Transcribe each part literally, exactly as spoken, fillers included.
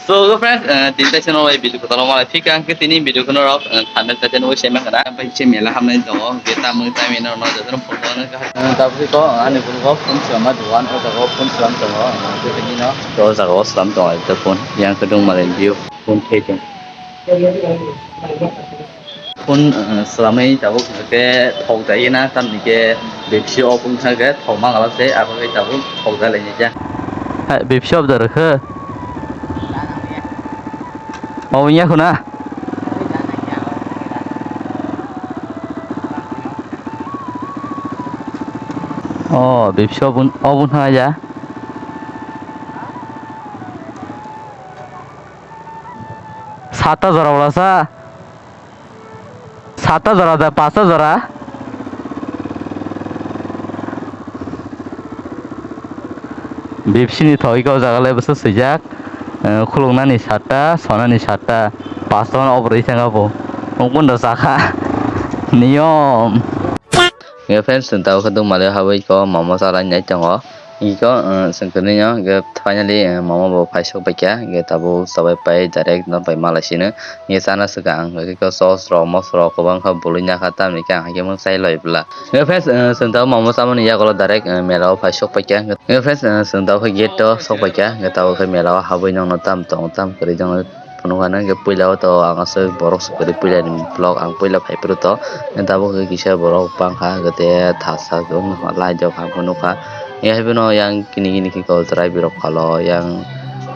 So, friends, eh, tini taisa no video kotor ma phika ang ke tini video kono rok, eh, thumbnail taisa no se ma kana. Bai se mela hamnai tongo, ke tamung tami no no jadon photo no ka. Eh, tabuk ko ani phone ko phone slam ma duan, o jaga phone slam tongo, eh, ke tini no. O jaga o slam tongo, te phone yang kedung malen view phone thai tong. Phone, eh, swlamwi tabuk hwnkhe thok jai na, tamni khe bebsi off wngkha khe thok ma glak se, abo khe tabuk thok jalaini khe. Hai, bebsi off da rwkhe? Off wngya khuna? Oh, bebsi off wng-, off wngkha ya. Sata jora wala sa? Sata jora da, pasta jora? Bebsini thok o jaga le bwsa swijak, eh, khuluknani sata, sonani sata, pasta hwn obrwi thangkha bo. Nokbo no chakha. Niyom. Nge friends, chwng tabuk khe dukmale habwi ko momo chalai nai tongo. Iko, eh, chwng kwrwino, hwnkhe finally, eh, momo bo paisok paikha, hwnkhe tabuk chabai pai direct no pai malai sino. Hwnkhe chana swkang, hwnkhe iko sauce rok, mosla rok kwbang kha bului nakha, tamni khe ang haikhe mung chai lai bwla. Hwnkhe friends, eh, chwng tabuk momo chamani yagulo direct, eh, mela o paisok paikha. Hwnkhe friends, eh, chwng tabuk khe gate o sok paikha, hwnkhe tabuk khe mela o habwi nokno tam tong tam kwrwi jang. Phunukha nw hwnkhe puila o to ang aswk borok se kwrwi puila ni vlog ang puila phai phuru to tabuk hwnkhe kisa borok bangkha hwnkhe te thasa light rok ang phunukha. Haiphano yang kini kini khe kol chwrai birok phalo yang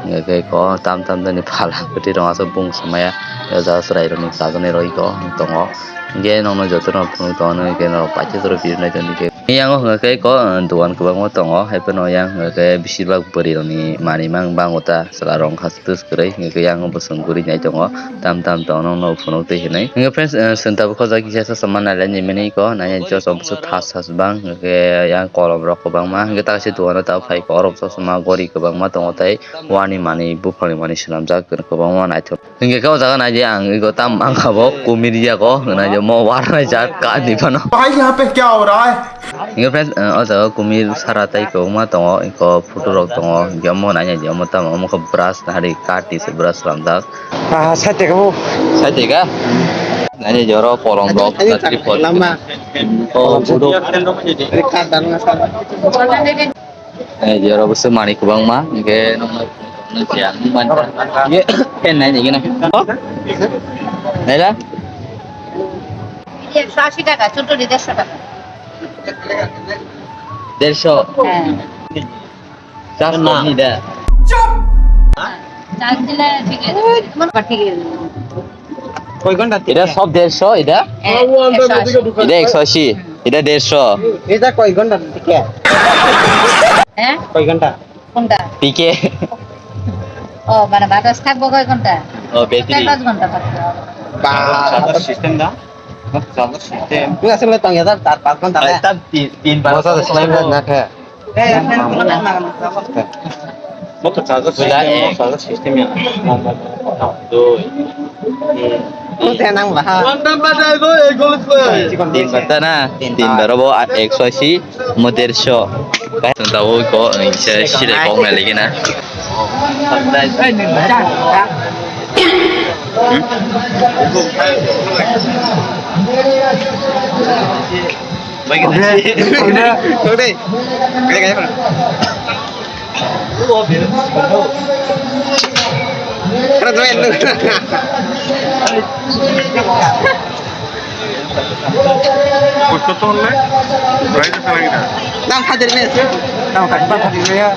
hwnkhe ko tam tam jani phala kwtwi rok aswk bung swmaya o jaga chwrai rokni chajaknai rok iko tongo hwnkhe nokno jotono phunuk tongo hwnkhe norok paikhe chwrai birnai tongkhe. Yang o hwnka khe ko, uh, dogan kwbangma tongo, hai phano yang hwnka khe besibak bwrwi rokni manwi mang bango ta, chwla rok wngkha swtwi swrwi, hwnka khe yang o bwswng guri nai tongo, tam tam tongo nokno phunuk twi hinwi. Hwnka friends, uh, chwng tabuk khe o jaga kisa chosma nai lai nai mani ko, nai nai chosma bwswk thas thas bang, hwnka khe yang kolom rok kwbangma, hwnka khe taksa dogan o tabuk phai ko, oro chosma gori kwbangma tongo tei wani manwi buphang ni manwi swnamjak kwbangma naithok. Hingke khe o jaga nai di ang ego tam ang kha bo kumir ya ko nai di mo war nai jat ka ni phano. भाई यहाँ पे क्या हो रहा है? Hingke friends, eh, o jaga kumir sara tai kwbangma tongo, eko photo rok tongo, hingke omo nai nai di omo tamo omo khe brush nahari kat ni se brush slamjak. Ah, side ka bo. Side ka? Nai nai di oro kolom rok, ani chatri tak pot. Lama. Oh, photo. Ani kat dan ngasal. Eh, jora bwswk manwi kwbangma, hwnkhe nokno, nokno je ang nukmani. Ye, pen nai nai gana. Oh? Naila? একশো আশি টাকা, ছোটটি দেড়শো টাকা। দেড়শো? হ্যাঁ। চার্জ কম নি দা? চার্জ দিলে ঠিক আছে। ঠিক আছে। কয় ঘন্টা এটা সব দেড়শো, এটা? হ্যাঁ, একশো আশি। এটা একশো আশি, এটা দেড়শো। এটা কয় ঘন্টা টিকে? হ্যাঁ? কয় ঘন্টা? কোনটা? পিকে। ও, মানে বাতাস থাকবো কয় ঘন্টা? ও, ব্যাটারি। চার পাঁচ ঘন্টা থাকবো। বা। চার্জার সিস্টেম না? Charger system. তুই আসলে তো চার পাঁচ ঘন্টা না? তার তিন, তিনবার। বসা, বসা, না, না, না। Motor charger system, motor charger system ya. Dui. Tin bar ta na, tin bar obo, ah, ekso ashi, mo derso. Kai tong tabo ko, eh, se, sile kok na lagi na. Hmm? Kosok to holle, price asa lagi na. Dam khadir ne. Dam khadir ba khadir ya.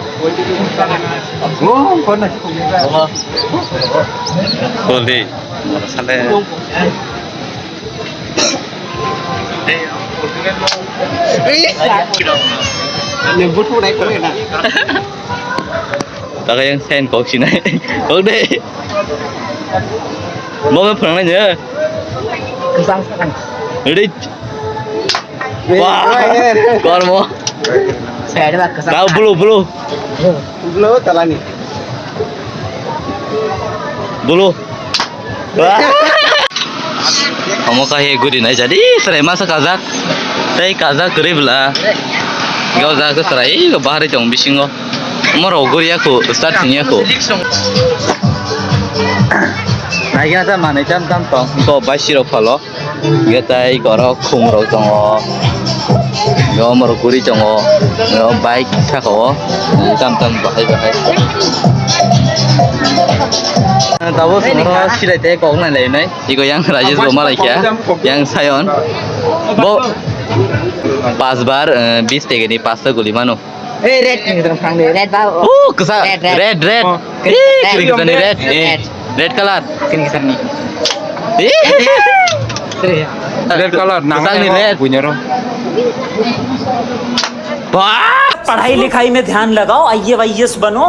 Oh, kona. Koli. Sale. Ni butu nai kore na. Taga yang sen kok sinai. Kok deh. Mau ke perang aja. Kesang sekarang. Ready. Wah. Kormo. Saya ada kesang. Kau bulu, bulu. Bulu talani. Bulu. Wah. Omo kahi guri nai jadi, serai masa kajak. Tei kajak kwrwi bwla. Gao ja khe serai, bahari tong bisingo. Omo rok guri ya khu, start sing ya khu. Naikhe ta manwi tam tam tong, to bai sirok phalo. Hingke tai oro khum rok tongo. Hingke omo rok guri tongo. Hingke o bike saka o tam tam bahai bahai. Tabuk oro silai tei kok nai lai nai. Iko yang Rajesh bo malai kya. Yang Sayon. Bo pas bar, eh, bis tege ni pas ta guli mano. Eh, red ni tong thang de. Red ba. Oh, kesa red, red. Red, red. Oh. Eh, red. Kiri kesa ni red. Eh, red. Red color. Kini kesa ni. Eh. Red color, nang kesa ni red. Punya ro. Wah. पढ़ाई लिखाई में ध्यान लगाओ, आईएएस बनो।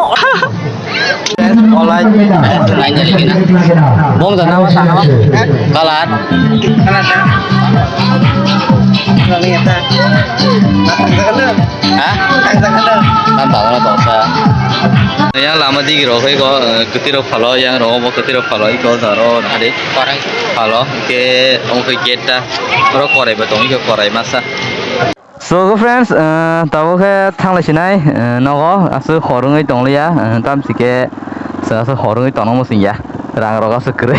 Bong jana ma sana ma. Kalat. Ha? Tam bagala tongsa. Yang lama digi rok hai ko, eh, keti rok phalo, yang rok omo keti rok phalo, iko jaro nade. Korai. Phalo, ke omo ke gate ta. Oro korai ba tong, iko korai masa. So, go friends, eh, tabuk khe thanglai sinai, eh, nogo aswk hor wngwi tonglia, eh, tamsi khe chwng aswk hor wngwi tongna muchungya, rang rok aswk kwrwi.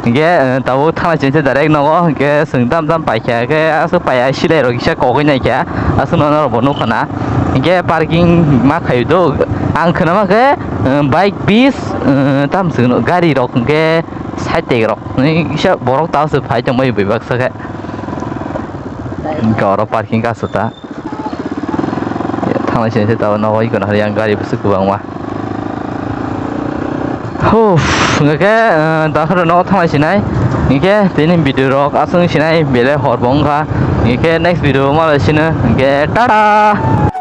Hinkhe, eh, tabuk thanglai sinai se direct nogo, hinkhe chwng tam tam paikha khe aswk paiya silai rok kisa kogwi naikha, aswk no norok bo nukha na. Hinkhe parking ma khaio do, ang khwnama khe, eh, bike bis, eh, tamsi gari rok hinkhe side rok, kisa borok ta aswk phai tongbai bebak sa khe. Hingke oro parking kasu ta. Thanglai sinai se tabuk nogo iko nahar yang gari bwswk kwbangma. Huf, hingke, eh, dakhoro nogo thanglai sinai. Hingke tini video rok aswk sinai belai hor bo wngkha. Hingke next video malai sino. Hingke tata.